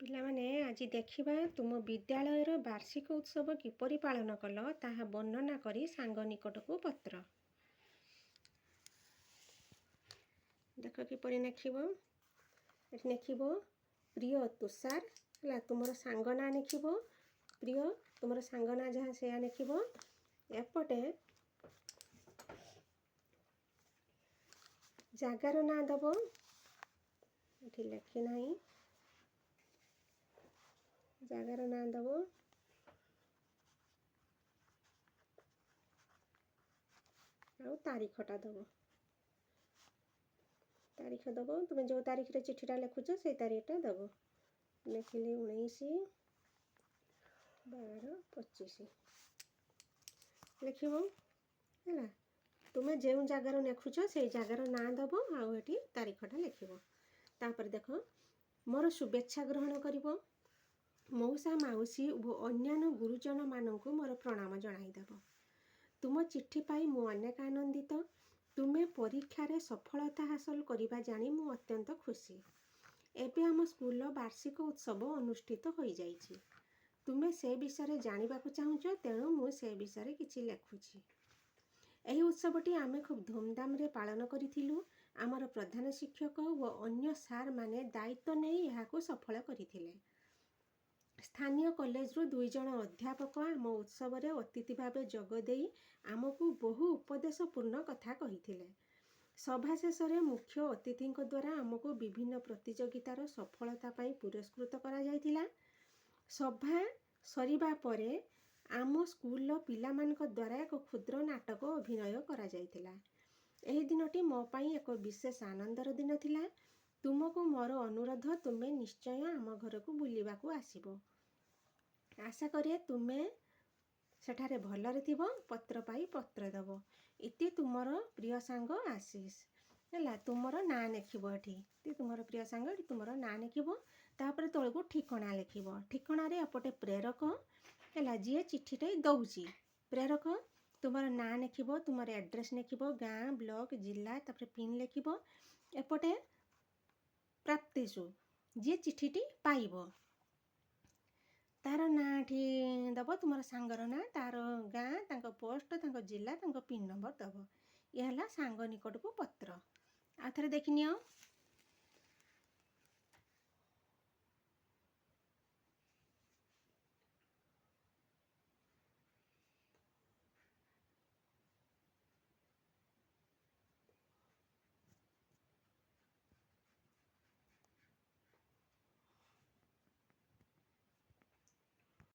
ପିଲାମାନେ, ଆଜି ଦେଖିବା ତୁମ ବିଦ୍ୟାଳୟର ବାର୍ଷିକ ଉତ୍ସବ କିପରି ପାଳନ କଲ, ତାହା ବର୍ଣ୍ଣନା କରି ସାଙ୍ଗ ନିକଟକୁ ପତ୍ର। ଦେଖ କିପରି ଲେଖିବ। ଏଠି ଲେଖିବ, ପ୍ରିୟ ତୁଷାର। ହେଲା, ତୁମର ସାଙ୍ଗ ନାଁ ଲେଖିବ। ପ୍ରିୟ, ତୁମର ସାଙ୍ଗ ନାଁ ଯାହା ସେୟା ଲେଖିବ। ଏପଟେ ଜାଗାର ନାଁ ଦେବ। ଏଠି ଲେଖି ନାହିଁ। ଜାଗାର ନାଁ ଦେବ ଆଉ ତାରିଖଟା ଦେବ। ତାରିଖ ଦେବ, ତୁମେ ଯେଉଁ ତାରିଖରେ ଚିଠିଟା ଲେଖୁଛ, ସେଇ ତାରିଖଟା ଦେବ। ଲେଖିଲି 19/12/25 ଲେଖିବ। ହେଲା, ତୁମେ ଯେଉଁ ଜାଗାରୁ ଲେଖୁଛ, ସେଇ ଜାଗାର ନାଁ ଦେବ ଆଉ ଏଠି ତାରିଖଟା ଲେଖିବ। ତାପରେ ଦେଖ, ମୋର ଶୁଭେଚ୍ଛା ଗ୍ରହଣ କରିବ। ମଉସା, ମାଉସୀ ଓ ଅନ୍ୟାନ୍ୟ ଗୁରୁଜନମାନଙ୍କୁ ମୋର ପ୍ରଣାମ ଜଣାଇଦେବ। ତୁମ ଚିଠି ପାଇ ମୁଁ ଅନେକ ଆନନ୍ଦିତ। ତୁମେ ପରୀକ୍ଷାରେ ସଫଳତା ହାସଲ କରିବା ଜାଣି ମୁଁ ଅତ୍ୟନ୍ତ ଖୁସି। ଏବେ ଆମ ସ୍କୁଲର ବାର୍ଷିକ ଉତ୍ସବ ଅନୁଷ୍ଠିତ ହୋଇଯାଇଛି। ତୁମେ ସେ ବିଷୟରେ ଜାଣିବାକୁ ଚାହୁଁଛ, ତେଣୁ ମୁଁ ସେ ବିଷୟରେ କିଛି ଲେଖୁଛି। ଏହି ଉତ୍ସବଟି ଆମେ ଖୁବ୍ ଧୁମଧାମରେ ପାଳନ କରିଥିଲୁ। ଆମର ପ୍ରଧାନ ଶିକ୍ଷକ ଓ ଅନ୍ୟ ସାର୍ମାନେ ଦାୟିତ୍ୱ ନେଇ ଏହାକୁ ସଫଳ କରିଥିଲେ। ସ୍ଥାନୀୟ କଲେଜରୁ ଦୁଇ ଜଣ ଅଧ୍ୟାପକ ଆମ ଉତ୍ସବରେ ଅତିଥି ଭାବେ ଯୋଗ ଦେଇ ଆମକୁ ବହୁ ଉପଦେଶପୂର୍ଣ୍ଣ କଥା କହିଥିଲେ। ସଭା ଶେଷରେ ମୁଖ୍ୟ ଅତିଥିଙ୍କ ଦ୍ୱାରା ଆମକୁ ବିଭିନ୍ନ ପ୍ରତିଯୋଗିତାର ସଫଳତା ପାଇଁ ପୁରସ୍କୃତ କରାଯାଇଥିଲା। ସଭା ସରିବା ପରେ ଆମ ସ୍କୁଲର ପିଲାମାନଙ୍କ ଦ୍ୱାରା ଏକ କ୍ଷୁଦ୍ର ନାଟକ ଅଭିନୟ କରାଯାଇଥିଲା। ଏହି ଦିନଟି ମୋ ପାଇଁ ଏକ ବିଶେଷ ଆନନ୍ଦର ଦିନ ଥିଲା। ତୁମକୁ ମୋର ଅନୁରୋଧ, ତୁମେ ନିଶ୍ଚୟ ଆମ ଘରକୁ ବୁଲିବାକୁ ଆସିବ। ଆଶା କରେ ତୁମେ ସେଠାରେ ଭଲରେ ଥିବ। ପତ୍ର ପାଇ ପତ୍ର ଦେବ। ଇତି, ତୁମର ପ୍ରିୟ ସାଙ୍ଗ ଆଶିଷ। ହେଲା, ତୁମର ନାଁ ଲେଖିବ ଏଠି। ଇତି ତୁମର ପ୍ରିୟ ସାଙ୍ଗ, ଏଠି ତୁମର ନାଁ ଲେଖିବ। ତାପରେ ତଳକୁ ଠିକଣା ଲେଖିବ। ଠିକଣାରେ ଏପଟେ ପ୍ରେରକ, ହେଲା, ଯିଏ ଚିଠିଟା ଦେଉଛି, ପ୍ରେରକ, ତୁମର ନାଁ ଲେଖିବ, ତୁମର ଆଡ୍ରେସ୍ ଲେଖିବ, ଗାଁ, ବ୍ଲକ, ଜିଲ୍ଲା, ତାପରେ ପିନ୍ ଲେଖିବ। ଏପଟେ ପ୍ରାପ୍ତେଷୁ, ଯିଏ ଚିଠିଟି ପାଇବ, ତାର ନାଁ ଏଠି ଦେବ। ତୁମର ସାଙ୍ଗର ନାଁ, ତାର ଗାଁ, ତାଙ୍କ ପୋଷ୍ଟ, ତାଙ୍କ ଜିଲ୍ଲା, ତାଙ୍କ ପିନ୍ ନମ୍ବର ଦେବ। ଇଏ ହେଲା ସାଙ୍ଗ ନିକଟକୁ ପତ୍ର। ଆଉ ଥରେ ଦେଖିନିଅ।